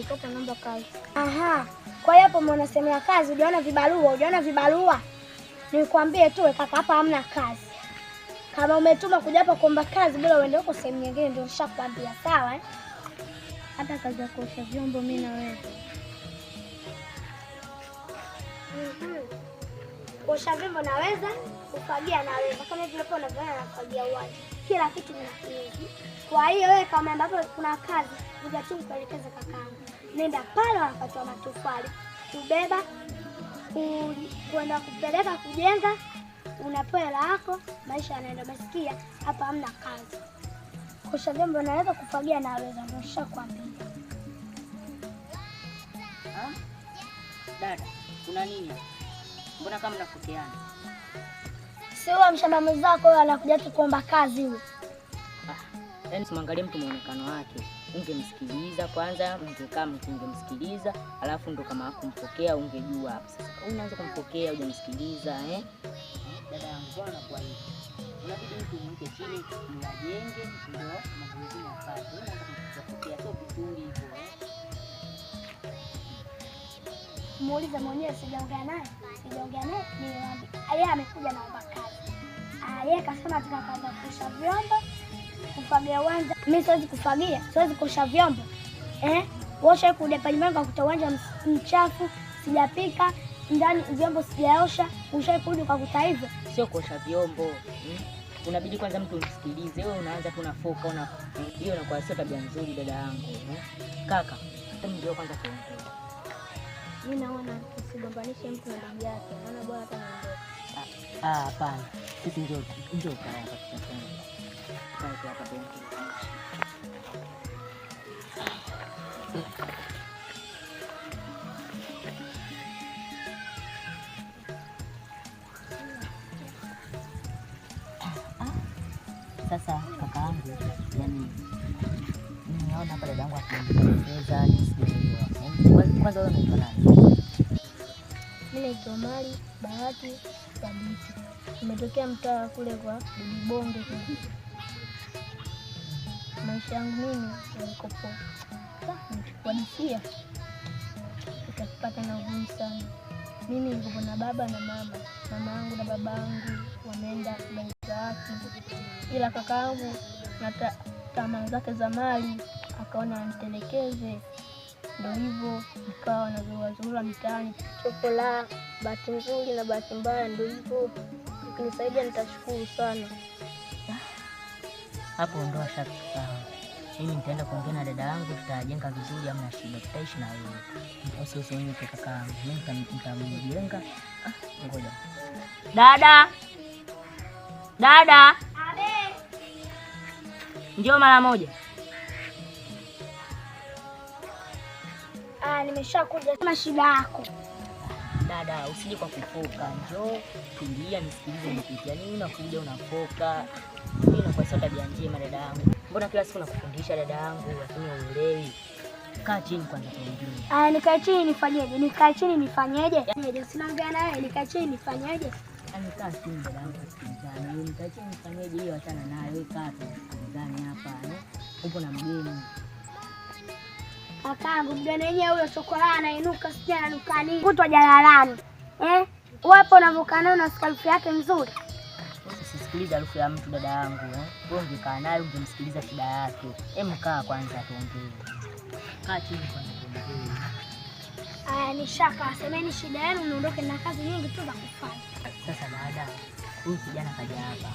Nilikopa naomba kazi. Aha. Kwa hiyo hapo unasemea kazi, hujaona vibarua, hujaona vibarua. Nikwambie tu kaka, hapa hamna kazi. Kama umetuma kuja hapa kuomba kazi, bora uende huko sehemu nyingine, ndio nishakwambia, sawa eh? Hata kazi ya kuosha vyombo mimi naweza. Kuosha vyombo naweza, kufagia naweza. Kama vile hapo unavyoona nafagia uwanja. Kila kitu ninakiweza. Kwa hiyo wewe kama ambapo kuna kazi, kuja tu nikuelekeze kakaangu. Nenda pale wanapata matofali, kubeba, kwenda kupeleka kujenga, unapewa hela yako, maisha yanaenda. Basikia hapa hamna kazi. Kuosha vyombo naweza, kufagia naweza, ndio nishakwambia. Ah? Dada, kuna nini? Mbona kama mnafukiana? Si huyo mshamba mwenzako huyo anakuja tu kuomba kazi huyo. Yaani usimwangalie mtu muonekano wake. Ungemsikiliza kwanza, ungekaa ungemsikiliza, alafu ndo kama kumpokea ungejua hapo. Sasa unaanza kumpokea hujamsikiliza eh? Dada yangu bwana, kwa hiyo unabidi mtu umweke chini, mjenge ndio mambo mengine yafuate. Unaanza kumpokea sio vizuri hivyo eh? Muulize mwenyewe, sijaongea naye. Sijaongea naye, nilimwambia yeye amekuja naomba kazi. Yeye kasema nataka kaanza kuosha vyombo, kufagia uwanja. Mimi siwezi kufagia, siwezi kuosha vyombo. Eh? Washa kuja pale nyumbani ukakuta uwanja mchafu, sijapika, ndani vyombo sijaosha, ushaikuja ukakuta hivyo. Sio kuosha vyombo. Unabidi kwanza mtu umsikilize. Wewe unaanza tu unafoka, una hiyo inakuwa sio tabia nzuri dada yangu. Kaka, hebu ndio kwanza tuongee. Mimi naona usigombanishe mtu na ndugu yake. Naona bora hata niondoke. Ah, hapana. Sisi njoo kaa hapa tutasema. Kaa hapa tuongee. Sasa kakaangu, yani nimeona hapa dadangu akinieleza, sijaelewa. Kwanza wewe unaitwa nani? Mimi naitwa Mali Bahati Thabiti. Nimetokea mtaa kule kwa Bibi Bonge kule. Maisha yangu mimi yalikopo. Nikikuhadithia utapata na huzuni sana. Mimi nilikuwa na baba na mama. Mama yangu na baba yangu wameenda mbele za haki, ila kaka yangu na tamaa zake za mali akaona anitelekeze. Ndio hivyo nikawa nazurura mitaani. Chokola, bahati nzuri na bahati mbaya ndio hivyo. Ukinisaidia nitashukuru sana. Hapo ondoa shaka sawa. Mimi nitaenda kuongea na dada yangu, tutajenga vizuri, hamna shida, tutaishi na wewe. Usihuzunika kakaangu, mimi nitamjenga. Ngoja. Dada. Dada. Abe. Njoo mara moja. Nimeshakuja. Kama shida yako. Dada, usije kwa kufoka. Njoo, tulia nisikilize nipitia. Nini unakuja unafoka? Mimi nakuwa sio tabia njema dada yangu. Mbona kila siku nakufundisha dada yangu lakini huelewi? Kaa chini kwanza tuongee. Nikae chini nifanyeje? Nikae chini nifanyeje? Sinaongea na wewe, nikae chini nifanyeje? Kaa chini dada yangu tusikilizane. Nikae chini nifanyeje? Hiyo achana nayo, wewe kaa tusikilizane hapa eh. Upo na mgeni. Kakaangu mgeni wenyewe huyo chokola anainuka sija ananuka nini? Kutwa jalalani. Eh? Wapo unavuka nayo na harufu yake nzuri. Usisikilize harufu ya mtu dada yangu eh. Wewe ungekaa naye ungemsikiliza shida yake. Hem, kaa kwanza tuongee. Kaa chini kwanza tuongee. Aya, nishaka semeni shida yenu niondoke na kazi nyingi tu za kufanya. Sasa dada, huyu kijana kaja hapa.